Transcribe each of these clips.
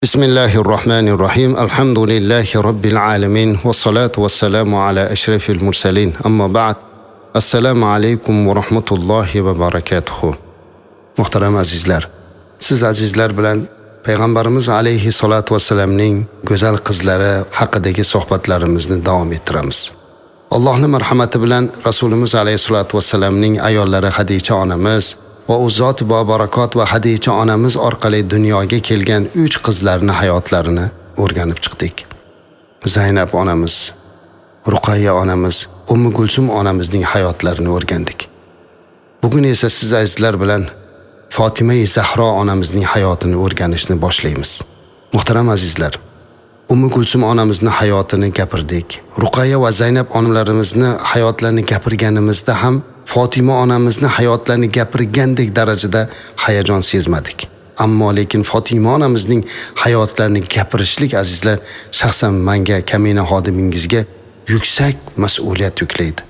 Bismillahirrohmanirrohim. Alhamdulillahi robbil alamin. Vassalatu vassalamu ala ashrafil mursalin. Amma ba'd. Assalomu alaykum va rahmatullohi va barakatuh. Muhtaram azizlar, siz azizlar bilan Payg'ambarimiz alayhi salatu vassalamning go'zal qizlari haqidagi suhbatlarimizni davom ettiramiz. Allohning marhamati bilan Rasulimiz alayhi salatu vassalamning ayollari Xadicha onamiz va u zot barakot va Xadicha onamiz orqali dunyoga kelgan 3 qizlarning hayotlarini o'rganib chiqdik. Zaynab onamiz, Ruqayya onamiz, Ummu Gulsum onamizning hayotlarini o'rgandik. Bugun esa siz azizlar bilan Fatima Zahro onamizning hayotini o'rganishni boshlaymiz. Muhtaram azizlar, Ummu Gulsum onamizning hayotini gapirdik. Ruqayya va Zaynab onalarimizni hayotlarini gapirganimizda ham Fatima onamizni hayotlarini gapirgandek darajada hayajon sezmadik. Ammo lekin Fatima onamizning hayotlarini gapirishlik azizlar shaxsan menga, kamina xodimingizga yuksak mas'uliyat yuklaydi.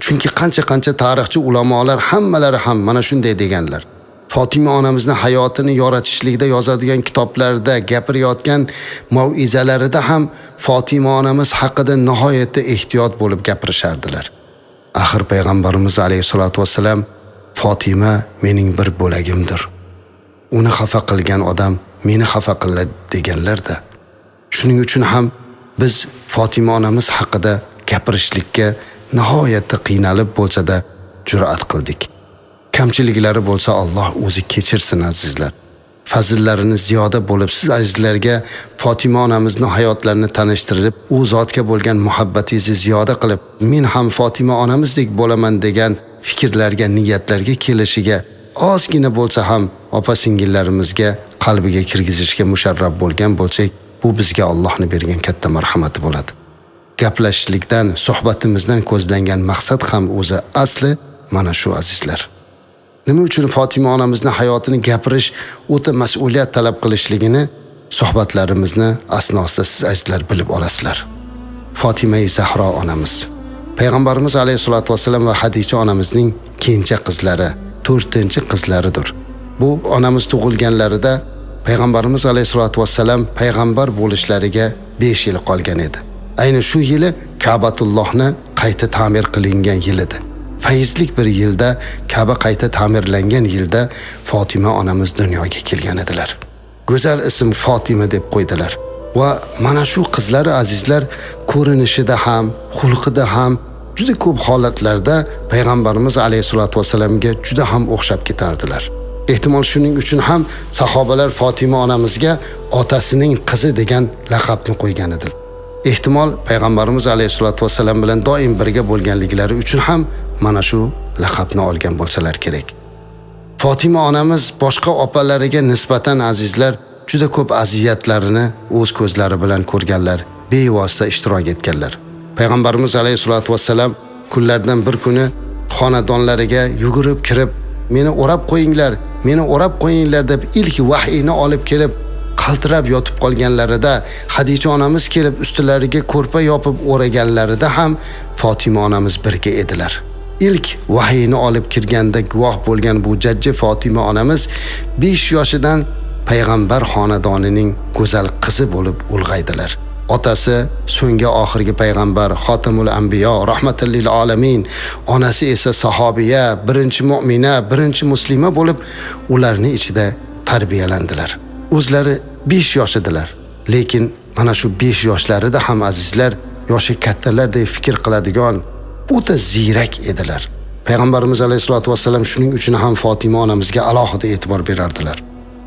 Chunki qancha-qancha tarixchi ulamolar hammalari ham mana shunday deganlar. Fatima onamizni hayotini yoritishlikda yozadigan kitoblarda, gapirayotgan mauizalarida ham Fatima onamiz haqida nihoyatda ehtiyot bo'lib gapirishardilar. Axir Payg'ambarimiz alayhisolatu vassalam Fatima mening bir bo'lagimdir. Uni xafa qilgan odam meni xafa qiladi deganlarda. Shuning uchun ham biz Fatima onamiz haqida gapirishlikka nihoyatda qiynalib bo'lsa-da jur'at qildik. Kamchiliklari bo'lsa Alloh o'zi kechirsin azizlar. Fazillarini ziyoda bo'lib siz azizlarga Fatima onamizni hayotlarini tanishtirib, u zotga bo'lgan muhabbatingizni ziyoda qilib, men ham Fatima onamizdek bo'laman degan fikrlarga, niyatlarga kelishiga ozgina bo'lsa ham opa-singillarimizga qalbiga kirgizishga musharraf bo'lgan bo'lsak, bu bizga Allohning bergan katta marhamati bo'ladi. Gaplashishlikdan, suhbatimizdan ko'zlangan maqsad ham o'zi asli mana shu azizlar. Nima uchun Fatima onamizni hayotini gapirish o'ta mas'uliyat talab qilishligini suhbatlarimizni asnosida siz azizlar bilib olasizlar. Fatima Zahro onamiz Payg'ambarimiz alayhisolatu vassalam va Xadicha onamizning kenja qizlari, 4-qizlaridir. Bu onamiz tug'ilganlarida Payg'ambarimiz alayhisolatu vassalam payg'ambar bo'lishlariga 5 yil qolgan edi. Ayni shu yili Ka'batullohni qayta ta'mir qilingan yil edi. Fayzlik bir yilda, Ka'ba qayta ta'mirlangan yilda Fatima onamiz dunyoga kelgan edilar. Go'zal ism Fatima deb qo'ydilar. Va mana shu qizlari azizlar ko'rinishida ham, xulqida ham juda ko'p holatlarda Payg'ambarimiz alayhisolatu vassalamga juda ham o'xshab ketardilar. Ehtimol shuning uchun ham sahobalar Fatima onamizga otasining qizi degan laqabni qo'ygan edilar. Ehtimol Payg'ambarimiz alayhisolatu vassalam bilan doim birga bo'lganliklari uchun ham mana shu laqabni olgan bo'lsalar kerak. Fatima onamiz boshqa opalariga nisbatan azizlar juda ko'p aziyatlarini o'z ko'zlari bilan ko'rganlar, bevosita ishtirok etganlar. Payg'ambarimiz alayhisolatu vassalam kunlardan bir kuni xonadonlariga yugurib kirib, meni o'rab qo'yinglar, meni o'rab qo'yinglar deb ilk vahiyni olib kelib qaltirab yotib qolganlarida, Xadicha onamiz kelib ustilariga ko'rpa yopib o'raganlarida ham Fatima onamiz birga edilar. Ilk vahiyni olib kirganda guvoh bo'lgan bu jajji Fatima onamiz 5 yoshidan payg'ambar xonadonining go'zal qizi bo'lib ulg'aydilar. Otasi so'nggi oxirgi payg'ambar Xotamul Anbiyo rahmatul lil alamin, onasi esa sahobiya, birinchi mu'mina, birinchi muslima bo'lib ularning ichida tarbiyalandilar. O'zlari 5 yosh edilar, lekin mana shu 5 yoshlarida ham azizlar yoshi kattalardek fikr qiladigan o'ta ziyrak edilar. Payg'ambarimiz alayhisolatu vassalam shuning uchun ham Fatima onamizga alohida e'tibor berardilar.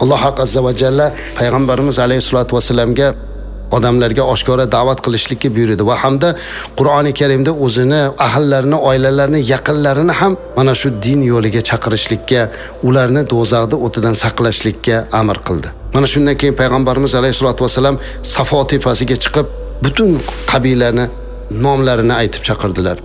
Alloh azza va jalla Payg'ambarimiz alayhisolatu vassalamga odamlarga oshkora da'vat qilishlikka buyurdi va hamda Qur'oni Karimda o'zini ahllarini, oilalarini, yaqinlarini ham mana shu din yo'liga chaqirishlikka, ularni do'zaxda o'tidan saqlashlikka amr qildi. Mana shundan keyin Payg'ambarimiz alayhisolatu vassalam Safo tepasiga chiqib, butun qabilani nomlarini aytib chaqirdilar.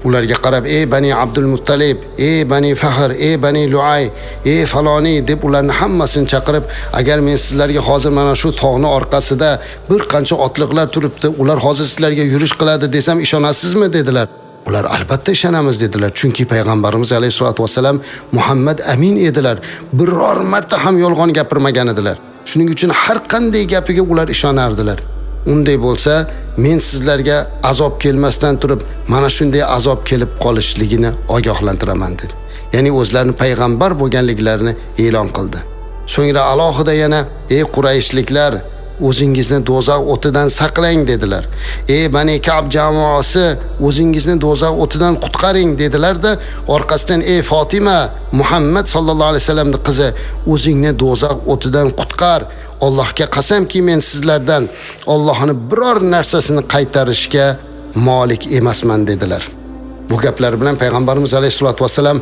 Ularga qarab, ey Bani Abdul Muttalib, ey Bani Fahr, ey Bani Luay, ey faloni deb ularni hammasini chaqirib, agar men sizlarga hozir mana shu tog'ni orqasida bir qancha otliqlar turibdi, ular hozir sizlarga yurish qiladi desam ishonasizmi dedilar. Ular albatta ishonamiz dedilar, chunki Payg'ambarimiz alayhisolatu vassalam Muhammad Amin edilar. Biror marta ham yolg'on gapirmagan edilar. Shuning uchun har qanday gapiga ular ishonardilar. Unday bo'lsa, men sizlarga azob kelmasdan turib, mana shunday azob kelib qolishligini ogohlantiraman dedi. Ya'ni o'zlarini payg'ambar bo'lganliklarini e'lon qildi. So'ngra alohida yana, ey Qurayshliklar, o'zingizni do'zax o'tidan saqlang dedilar. Ey Bani Ka'b jamoasi, o'zingizni do'zax o'tidan qutqaring dedilar-da, orqasidan ey Fatima, Muhammad sallallohu alayhi vasallamning qizi, o'zingni do'zax o'tidan qutqar. Allohga qasamki, men sizlardan Allohning biror narsasini qaytarishga molik emasman dedilar. Bu gaplar bilan payg'ambarimiz alayhisolatu vasallam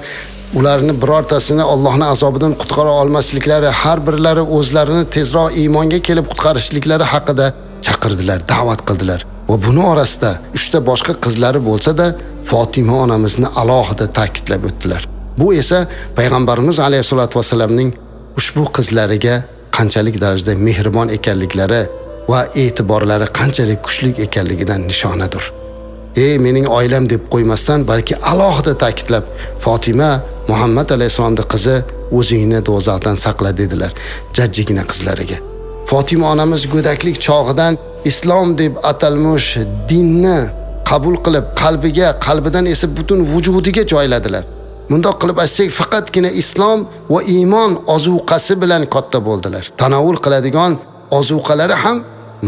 ularni birortasini Allohning azobidan qutqara olmasliklari, har birlari o'zlarini tezroq iymonga kelib qutqarishliklari haqida chaqirdilar, da'vat qildilar. Va buni orasida 3 ta boshqa qizlari bo'lsa-da, Fatima onamizni alohida ta'kidlab o'tdilar. Bu esa payg'ambarimiz alayhisolatu vasallamning ushbu qizlariga qanchalik darajada mehribon ekanliklari va e'tiborlari qanchalik kuchli ekanligidan nishonadir. Ey mening oilam deb qo'ymasdan, balki alohida ta'kidlab, Fatima Muhammad alayhissalomning qizi, o'zingni do'zaxdan saqla dedilar jajjigina qizlariga. Fatima onamiz go'daklik chog'idan islom deb atalmish dinni qabul qilib, qalbiga, qalbidan esa butun vujudiga joyladilar. Bundoq qilib aytsak, faqatgina islom va iymon ozuqasi bilan katta bo'ldilar. Tanovul qiladigan ozuqalari ham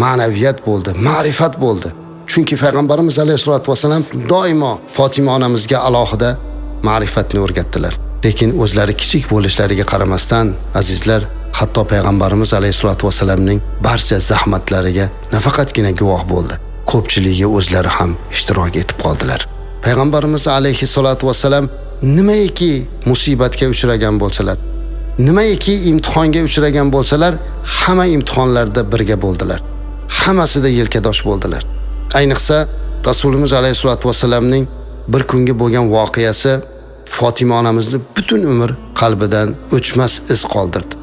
ma'naviyat bo'ldi, ma'rifat bo'ldi. Chunki payg'ambarimiz alayhisolatu vasallam doimo Fatima onamizga alohida ma'rifatni o'rgatdilar. Lekin o'zlari kichik bo'lishlariga qaramasdan, azizlar, hatto payg'ambarimiz alayhisolatu vasallamning barcha zahmatlariga nafaqatgina guvoh bo'ldi, ko'pchiligiga o'zlari ham ishtirok etib qoldilar. Payg'ambarimiz alayhisolatu vasallam nimaiki musibatga uchragan bo'lsalar, nimaiki imtihonga uchragan bo'lsalar, hamma imtihonlarda birga bo'ldilar. Hammasida yelkadosh bo'ldilar. Ayniqsa Rasulimiz alayhisolatu vasallamning bir kungi bo'lgan voqeasi Fatima onamizni butun umr qalbidan o'chmas iz qoldirdi.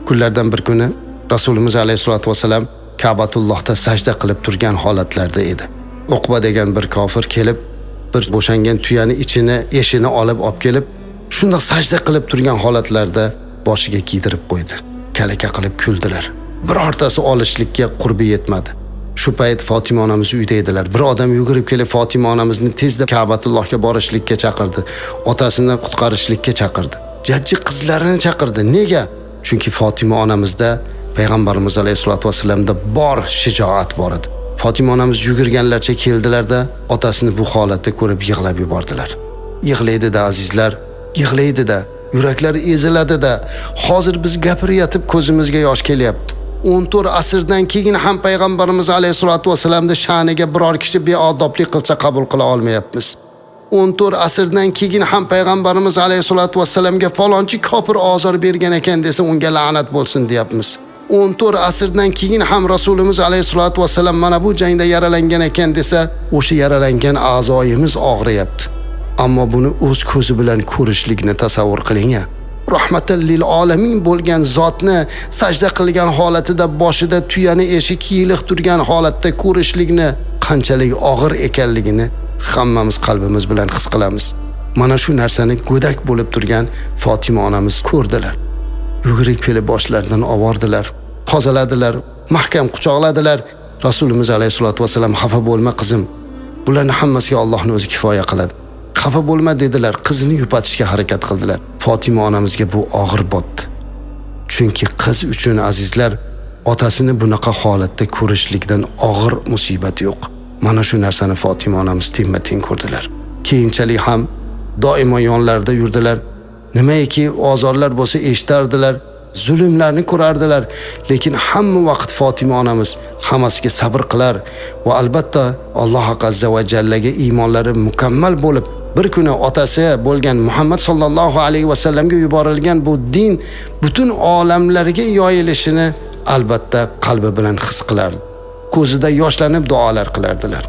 Kunlardan bir kuni Rasulimiz alayhisolatu vasallam Ka'batullohda sajda qilib turgan holatlarda edi. Uqba degan bir kofir kelib, bir bo'shangan tuyani ichini, eshini olib kelib, shundoq sajda qilib turgan holatlarda boshiga kiydirib qo'ydi. Kalaka qilib kuldilar. Birortasi olishlikka qurbi yetmadi. Shu payt Fatima onamiz uyda edilar. Bir odam yugurib kelib Fatima onamizni tezda Ka'batullohga borishlikka chaqirdi. Otasini qutqarishlikka chaqirdi. Jajji qizlarini chaqirdi. Nega? Chunki Fatima onamizda payg'ambarimiz alayhisolatu vasallamda bor shijoat bor edi. Fatima onamiz yugurganlarcha keldilarda otasini bu holatda ko'rib yig'lab yubordilar. Yig'laydi-da azizlar, yig'laydi-da, yuraklari eziladi-da. Hozir biz gapiryotib ko'zimizga yosh kelyapti. 14 asrdan keyin ham payg'ambarimiz alayhisolatu vasallamning sha'niga biror kishi beodoblik qilsa qabul qila olmayapmiz. 14 asrdan keyin ham payg'ambarimiz alayhisolatu vasallamga falonchi kofir ozor bergan ekan desa unga la'nat bo'lsin deyapmiz. 14 asrdan keyin ham Rasulimiz alayhisolatu vasallam mana bu jangda yaralangan ekan desa o'sha yaralangan a'zoyimiz og'riyapti. Ammo buni o'z ko'zi bilan ko'rishlikni tasavvur qiling-a. Rahmatan lil alamin bo'lgan zotni sajda qilgan holatida boshida tuyani eshik kiyiliq turgan holatda ko'rishlikni qanchalik og'ir ekanligini hammamiz qalbimiz bilan his qilamiz. Mana shu narsani go'dak bo'lib turgan Fatima onamiz ko'rdilar. Yugurib kelib boshlaridan ovordilar, tozaladilar, mahkam quchoqladilar. Rasulimiz alayhisolatu vasallam xafa bo'lma qizim, bularni hammasiga Allohning o'zi kifoya qiladi. Xafa bo'lma dedilar, qizini yupatishga harakat qildilar. Fatima onamizga bu og'ir botdi. Chunki qiz uchun azizlar, otasini bunaqa holatda ko'rishlikdan og'ir musibat yo'q. Mana shu narsani Fatima onamiz tengma-teng ko'rdilar. Keyinchalik ham doimo yonlarida yurdilar. Nimaiki ozorlar bo'lsa eshitardilar, zulmlarni ko'rardilar, lekin hamma vaqt Fatima onamiz hammasiga sabr qilar va albatta Alloh azza va jallaga iymonlari mukammal bo'lib, bir kuni otasi bo'lgan Muhammad sallallohu alayhi vasallamga yuborilgan bu din butun olamlarga yoyilishini albatta qalbi bilan his qilardi. Ko'zida yoshlanib duolar qilardilar.